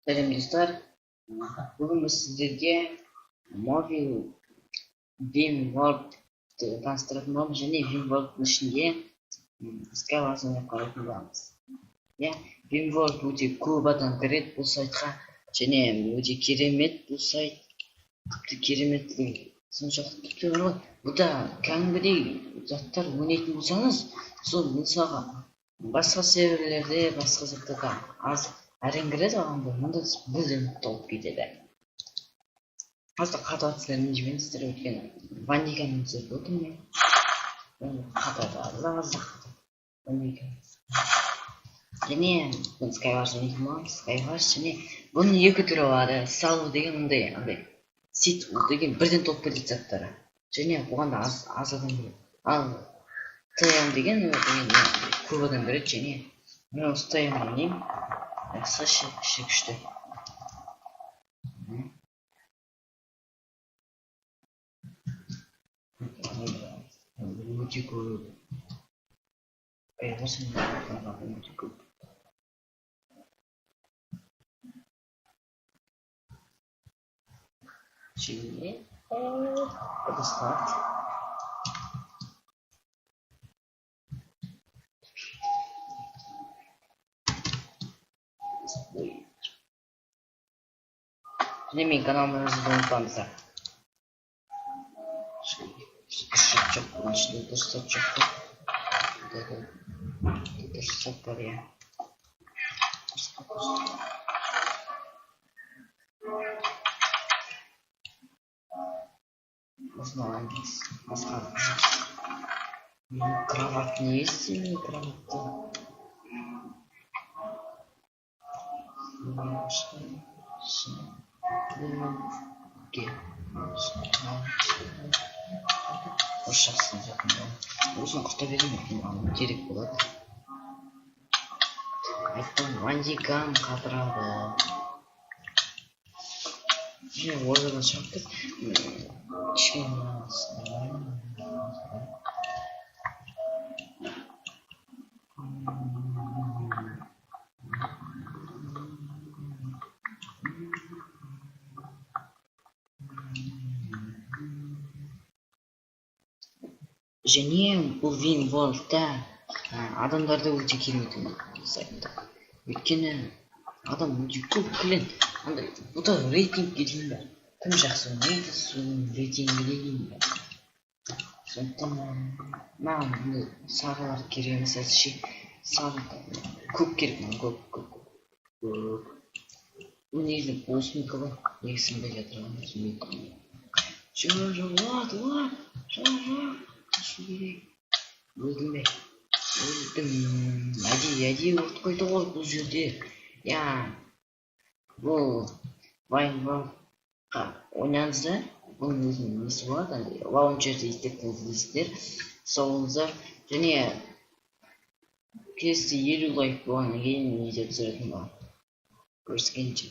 Сәлем, достар! Бүгін біз сіздерге Mobile WinWorld таныстыратын боламыз және WinWorld'ның ішінде Skywars ойнап қарайтын боламыз. Иә, WinWorld өте көп адам кіреді бұл сайтқа және өте керемет бұл сайт, тіпті кереметтігі соншалықты, тіпті бар ғой, бұнда кәдімгідей заттар ойнайтын болсаңыз, сол мысалға басқа серверлерде, басқа заттарда аз әрең кіреді адамдар, мұнда бірден толып кетеді. Просто қатып жатсыздар, ренжімеңіздер, өйткені Вандиканы түсіріп отырмын мен, қатады, аз аз қатады Вандика. Және бүгін Skywars ойнайтын боламыз. Skywars және бұның екі түрі болады. Салу деген мындай андай сит, ол деген бірден толып кетеді заттары және бұған да аз аз адам кіреді. Ал ТМ деген, ол деген көп адам кіреді және мен осы ТМ ойнаймын. Жақсы, іші күшті. Өте көп, өте көп. Және ыдыстар. Және менің каналыма жазылуды ұмытпаңыздар. Дұрыс жоқ, бұның ішінде дұрыс зат жоқ қой. Дұрыс зат бар, иә. Осыны алайын, басқа кровать не істеймін, кроватьты осы жақсы. Осыны құрта берейін, маған керек болады. Айттым, Вандикам қатырады және ортадан шығып кет кішкене. Және бұл WinWorld'да адамдар да өте керемет сайтта, өйткені адам өте көп клиент андай. Бұда рейтингке дейін бар, кім жақсы ойнайды, соның рейтингіне дейін бар. Сондықтан маған бұндай сарылар керек емес әзірше. Сары, көк керек маған, көк, көк, көк. Бұл негізі босынікі ғой, неге сынбай жатыр? Түсінбей. Жоқ, жоқ, вот, вот, жоқ, жоқ, қашу керек. Өлдім бе? Өлдім. Әдейі, әдейі от қойды ғой бұл жерде, иә. Бұл Вайнвордқа ойнаңыздар, бұның өзінің несі болады, андай лаунчерді іздеп іздейсіздер. Сау болыңыздар. Және келесі 50 лайк болғаннан кейін видео түсіретін боламын. Көріскенше.